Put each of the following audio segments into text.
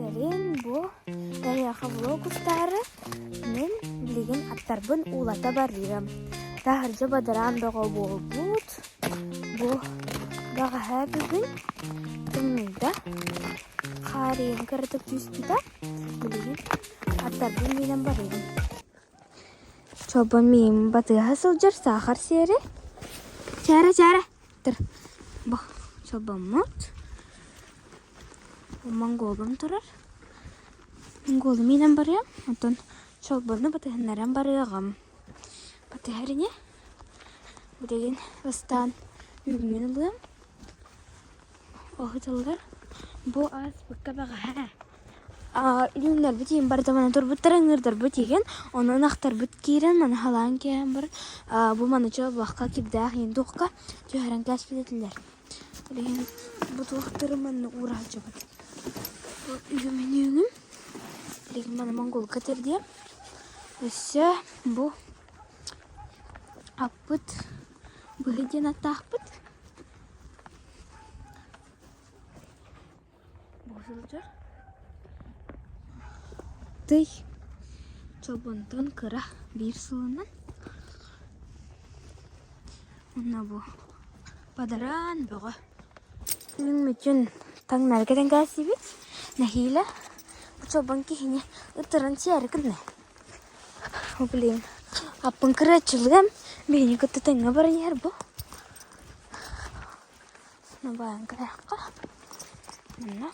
күннэрин бу эһиэхэ влог устаары мин билигин аттарбын уулата барыам. Таһырдьа бадараан бөҕө буолбут. Бу бэҕэһээ бүгүн тымныйда. Хаарыйан кыратык түспүтэ. Билигин аттарбын миинэн барыам. Чолбон миин батыһа сылдьар саахар сиэри. Чээрэ, чээрэ! Тыр. Бу чолбоммут. Монголум турар. Монголу миинэн барыам. Оттон чолбону батыһыннаран барыаҕым. Батыһар ини. Билигин бастаан үүммүн ылыам. Оһытыллар. Бу ааспыкка бэҕэһээ Илимнэрбит иһин барыта манан турбуттара, ыҥыырдарбыт иһин, онон ынахтарбыт киирэн маны халаан кээһэн баран бу маны чолбоххо кирдээх иһин туохха түһэрэн кээспит этилэр. Билигин бу туохтары манна уура сылдьабыт. Бу үгүмүнүүгүм. Билигин маны монголга тирдиэм. Өссө бу аппыт быһый диэн аттаахпыт. Бу сылдьар Тый чолбонтон кыра биир сылынан уонна бу бадараан бөҕө Үүммүтүн таҥнары кэтэн кээсибит нэһиилэ бу чолбон киһини ытыран сиэри гынна Блин аппын кырыаччылыам биһини кытта тэҥҥэ баран иһэр бу Набаан кэлэххэ манна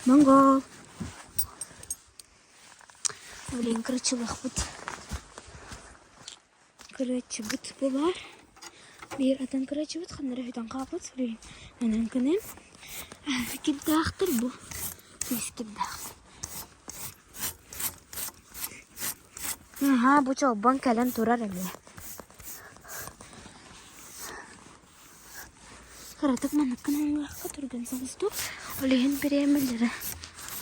Монгол Блин, кырачылыахпыт. Кырачыбыт бу баар. Биир атын кырачыбыт ханна эрэ сүтэн хаалбыт. Блин, манан кынын. Кирдээхтэр бу. Кис кирдээх. Аһаа, бу чолбон кэлэн турар эмиэ. Кыратык манныккын ыллыахха түргэн соҕустук. Ол иһин бириэмэлэрэ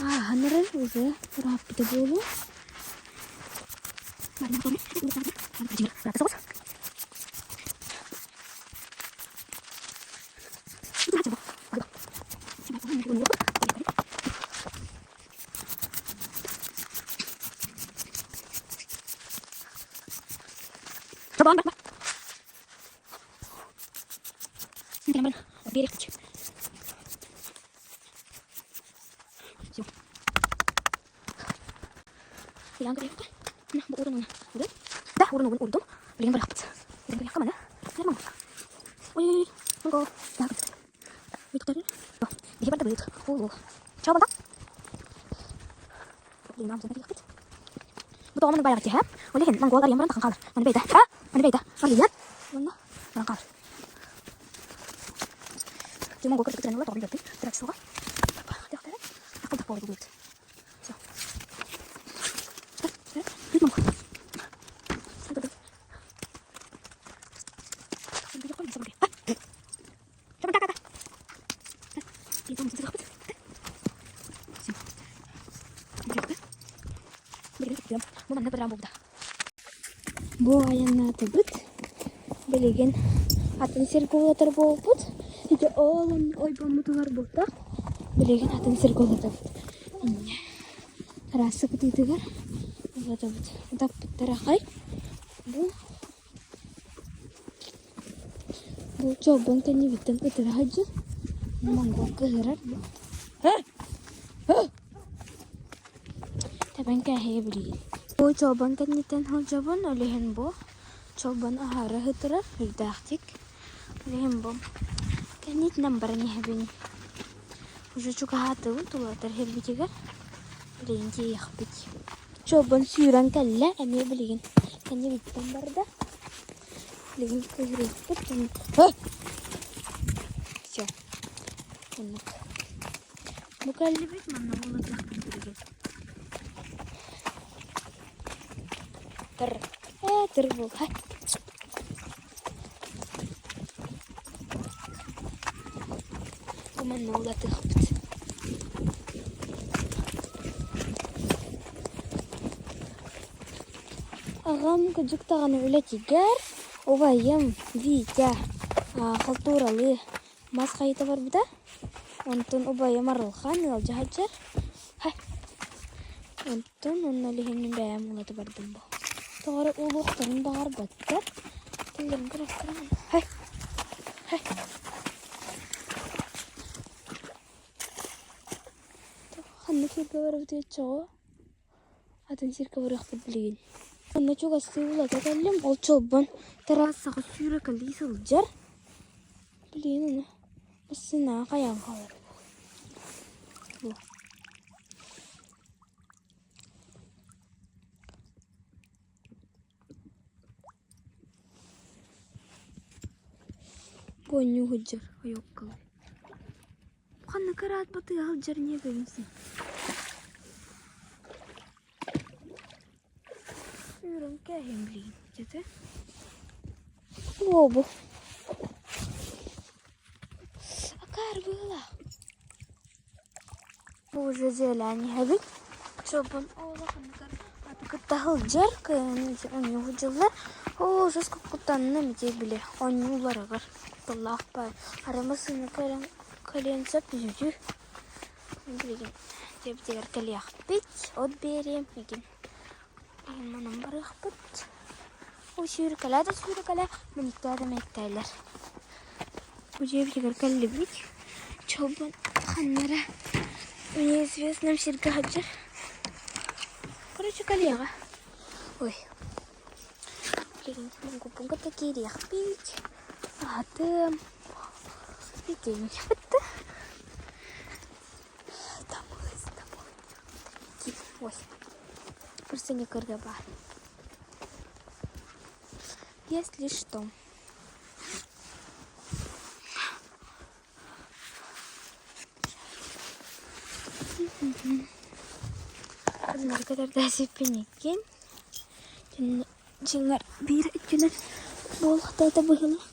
ааһан эрэр уже ырааппыта буолуо. Бу тоҕо маннык баайаҕыт дии, Ол иһин монгол арыйан баран тахан хаалар. Маны бэйдэ, маны бэйдэ, арыйан уонна баран хаалар. Дьэ монгол кырдьык кытыран ылла, тоҕо билбэппин. Тыраччы суоҕа. Хайдах буолар бу Все. Бүт монгол. Бу айаннаатыбыт. Билигин атын сиргэ улатар буолбут. Ити ол ойбоммутугар буолтах. Билигин атын сиргэ улатабыт. Инньэ. Трасса кытыытыгар улатабыт. Утаппыттар ахай. Бу Бу чолбон кэннибиттэн ытыра сылдьар, монгол кыһырар Тэбэн кээһэйэ билигин. Бу чолбон кэнниттэн сылдьабын, ол иһин бу чолбон аһара ытырар үрдээхтик. Ол иһин бу кэннитинэн баран иһэбин. Уже чугаһаатыбын тулатар иһэрбитигэр билигин тиийиэхпит. Чолбон сүүрэн кэллэ, эмиэ билигин кэннибиттэн барда. Билигин кыһырыахпыт Все. Оннук. Бу кэллибит, манна буолуохпут билигин. Тыр. Ээ, тыр буолла. Бу манна улатыахпыт. Аҕам кырдьык даҕаны үлэтигэр. Убайым Витя халтууралыы мас хайыта барбыта. Онтон убайым Арылхан ыалдьа сылдьар. Онтон онно илиһин мин бэйэм уулата бардым бу. Тоҕо эрэ уулуохтарын баҕарбаттар. Тылларын көрөхтөрүн. Хай! Хай! Ханна сиргэ барбытый оччоҕо? Атын сиргэ барыахпыт билигин. Онно чугастыы улата кэллим, ол чолбон трассаҕа сүүрэкэлии сылдьар. Билигин ону массыынаҕа хайаан хаалар буолуо. Бу оонньуу сылдьар ойуоккалыы. Ханнык ыраат батыга сылдьар ньиэбэбин Үүрэн кээһиэм билигин дьэтэ. Буобу. Акаары быһыылаах. Бу уже дьиэлээн иһэбит. Чолбон оҕолор ханныгар аты кытта сылдьар, кыайан оонньуу сылдьаллар. Оо, ужас куттанным ити били оонньууларыгар кутталлаах баай. Арай массыына кэлэн кэлиэн сөп үһү. Билигин дьиэбитигэр кэлиэхпит, от биэриэм игин. Билигин манан барыахпыт. Ой, сүүрүкэлээ да сүүрүкэлээ, мэниктээ да мэниктээлэр. Бу дьиэбитигэр кэллибит. Чолбон ханна эрэ в неизвестном сиргэ сылдьар. Короче, кэлиэҕэ. Ой. Билигин монгуппун кытта киириэхпит. Аһатым. Бүтүннэхпит да. Тамыз, тамыз. Ой. Просто не баар. Если что. Кытарда сиппиниккин дьиҥэр биир өттүнэн буолуохтаата быһыылаах.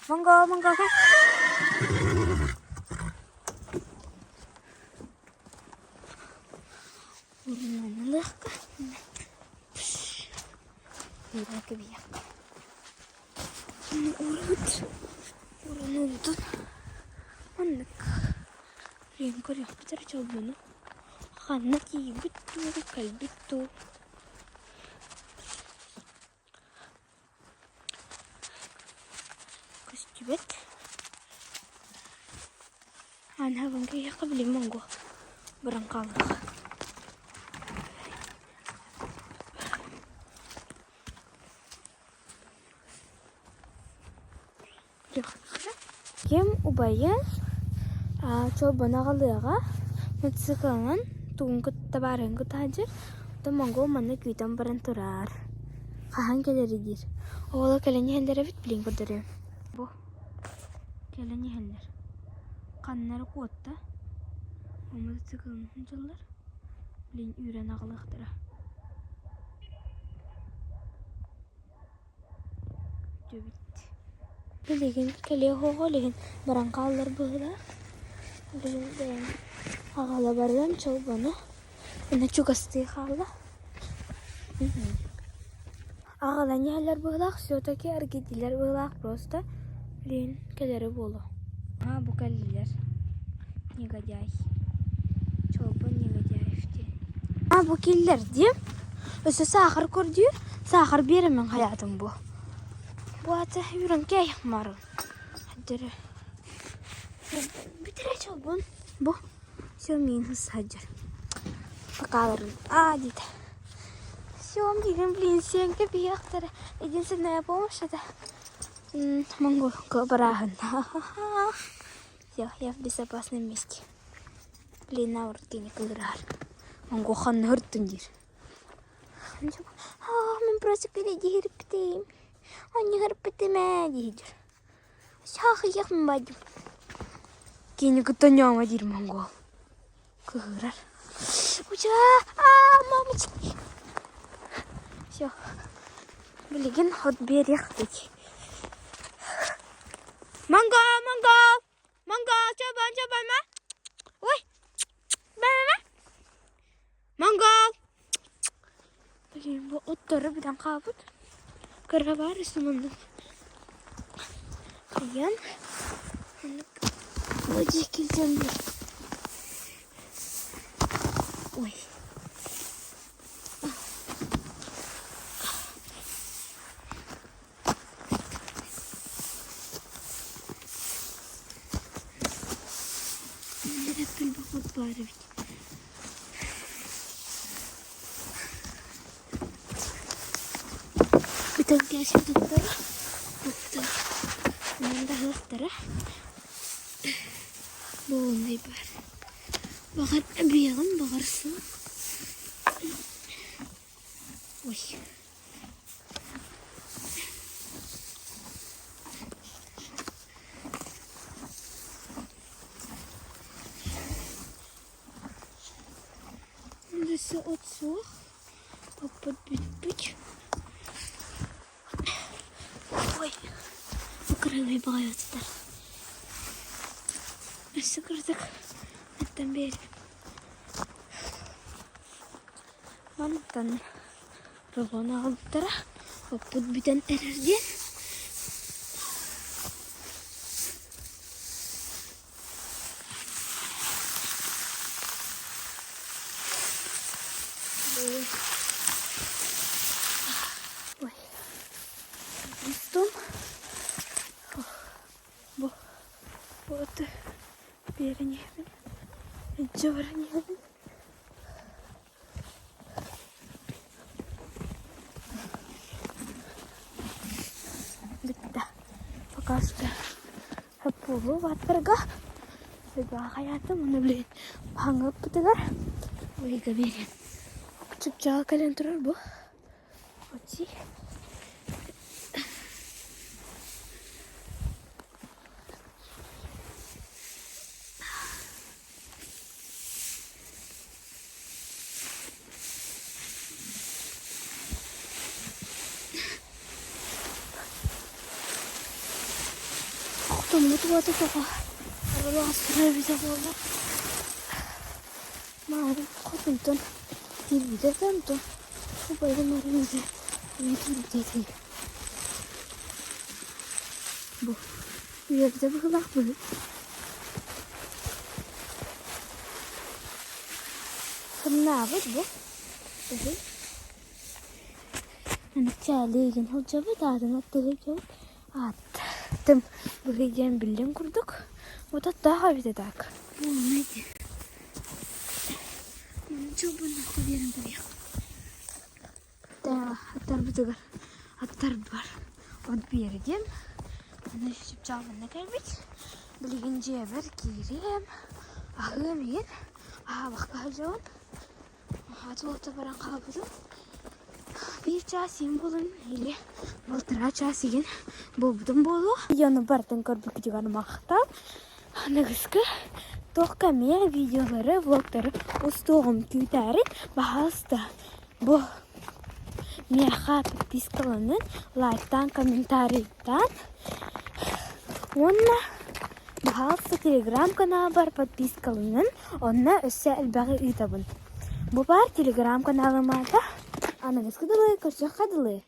Монго, монго, Урунан ылыахха. Биирэ кэбиһиэххэ. Урут урунуубутун маннык Блин, көрүөхпүт эрэ чолбону. Ханна тиийбит дуу, кэлбит дуу. Көстүбэт. Анаабын киһиэхэ билим монгуо баран хаалыах. Ким убайа чолбон аҕалыаҕа мотоциклынан тугун кытта баарыһын кытта сылдьар, оттон монгол манна күүтэн баран турар. Хаһан кэлэрий диир. Оҕолор кэлэн иһэллэр эбит, билигин көрдөрүөм. Бу кэлэн иһэллэр. Ханна эрэ куотта. Ол мотоциклынан сылдьаллар. Билигин үүрэн аҕалыахтара. Билигин кэлиэх оҕо билигин баран хааллар быһыылаах. Билигин бэйэм аҕала барыам чолбону. Уонна чугастыы хаалла. Аҕалан иһэллэр быһыылаах, все-таки эргийдилэр быһыылаах просто билигин кэлэрэ буолуо. Аа бу кэллилэр. Негодяй. Чолбон Негодяев диэн. Аа бу киллэрдим. Өссө саахар көрдүүр. Саахар биэрэммин хайаатым бу. Бу аты үүрэн кээйэх марын. Хаддары. Бүтэрэ чолбон. Бу. Все миин сылдьар. Покаларын. А, диэтэ. Все, диген, блин, сиэҥкэ биһиэхтэрэ. Единственная помощь это монгол барааһын. Все, я в безопасном месте. Блин, наоборот, кини кыырар. Монгол ханна һырттын диир. Аа, мин просто кэлэдиһирбитим. Анньыһырбытым ээ диир. Саахыйах бадым. Кини кытта ньома диир монгол. Кыһырар. Уча, аа, мамочки. Все. Билигин хот биэриэхпит. Монгол, монгол! Монгол, чобон, чобон ма? Ой! Ба-ба-ба! Монгол! Блин, бу оттору бүтэн хаалбыт. Кыра баар өссө маннык Ыйан маннык бу диэки илдьэн Ой. Элбэх от баар эбит. Бүтэн кээспититтэрэ онон да аһыахтара буолунай баар. Баҕар эбиэҕин, баҕар суох. Ой. Өссө от суох. Оппут бүппүт. Ой, бу кыралыы баҕайы сытар. Өссө кыратык аттан биэр. Мантан рулон аҕалбыттара. Оппут бүтэн эрэр диэн. Ой. Устум. Бу бу оту биэрэн иһэбин. Илдьэ баран иһэбин. Бүттэ. Пока что Буолуо бааттарга хайаатым уонна билигин хаҥаппытыгар ыйга биэриэм. Чыпчаал кэлэн турар бу. Оти. Хотоммут уота тоҕо аралаастара эбитэ буолла. Маары хотунтан киирбитэ да онтон убайым арыйда эмиэ киирбитэ этий. Бу үөрдэ быһыылаах быһыы. Сымнаабыт бу. Чээлиигин сылдьабыт, аатын аттыгын ааттым быһыы диэн биллин курдук. Вот аттаах эбит так. Знаете, чолбонноххо биэрэн кэбиһиэх. Аттарбытыгар аттарбар от биэрдим. Аны чыпчаалбынна кэлбит. Билигин дьиэбэр киириэм, аһыам иһин, аһаабакка сылдьабын. Аһаат баран хаалбытым. Биир чаас иһин буолан или балтараа чаас иһин буолбутум буолуо. Видеону барытын көрбүккүтүгэр махтал. Аныгыскы туохха эмиэ видеолары, влогтары устуоҕум күүтээри, баһаалыста бу миэхэ подпискаланын, лайктаан, комментарийдаан уонна баһаалыста телеграм-каналбар подпискаланын, онно өссө элбэҕи ыытабын. Бу баар телеграм-каналым аата. Аныгыскы дылы көрсүөххэ дылы.